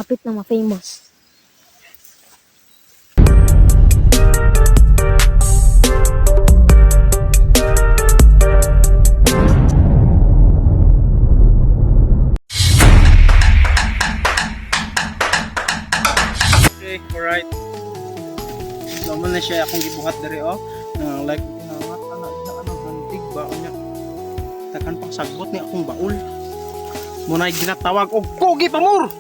Hapit na ma-famous. Okay, alright. So man na siya akong gibuhat diri oh. Nang like inangat ana ana anang handig ba unya. Takan pang sagbot ni akong baul. Munay ginatawag og kugi pamur.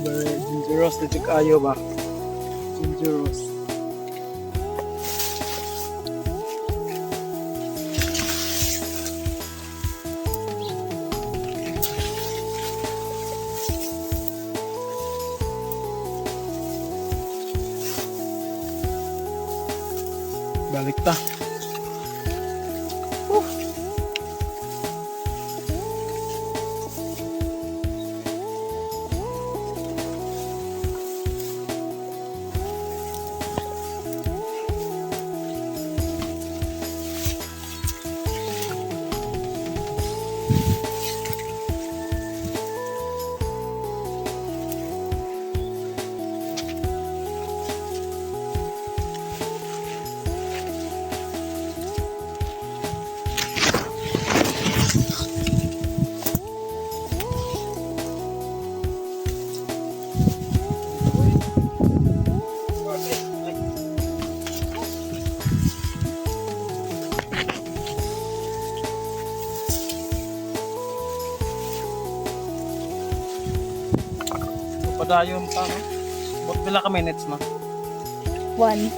Ginger rose na jud ayo ba? Ginger rose. Balik ta. Whew. Padayon pa, no? Bot pila ka minutes na? One.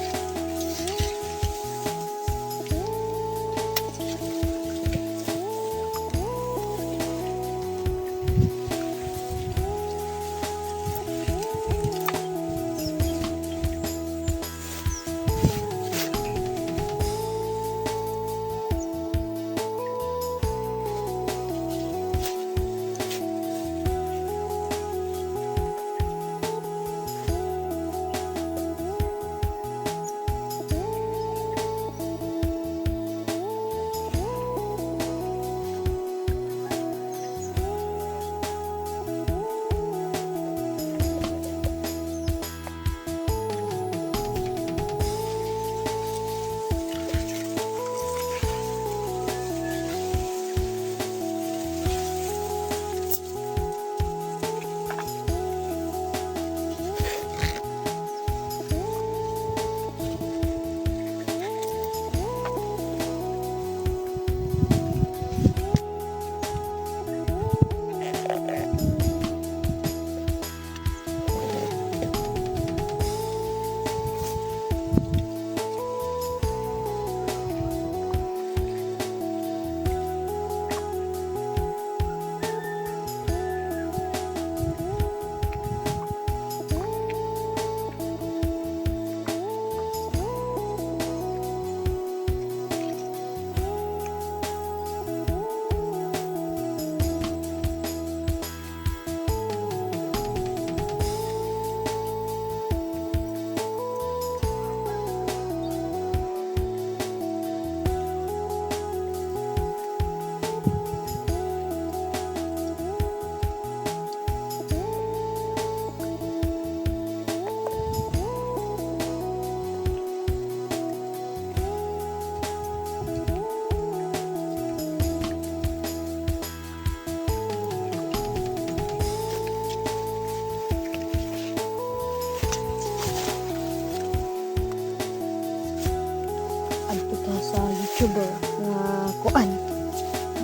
Adto ta sa YouTuber nga kuan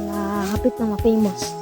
nga hapit na ma-famous.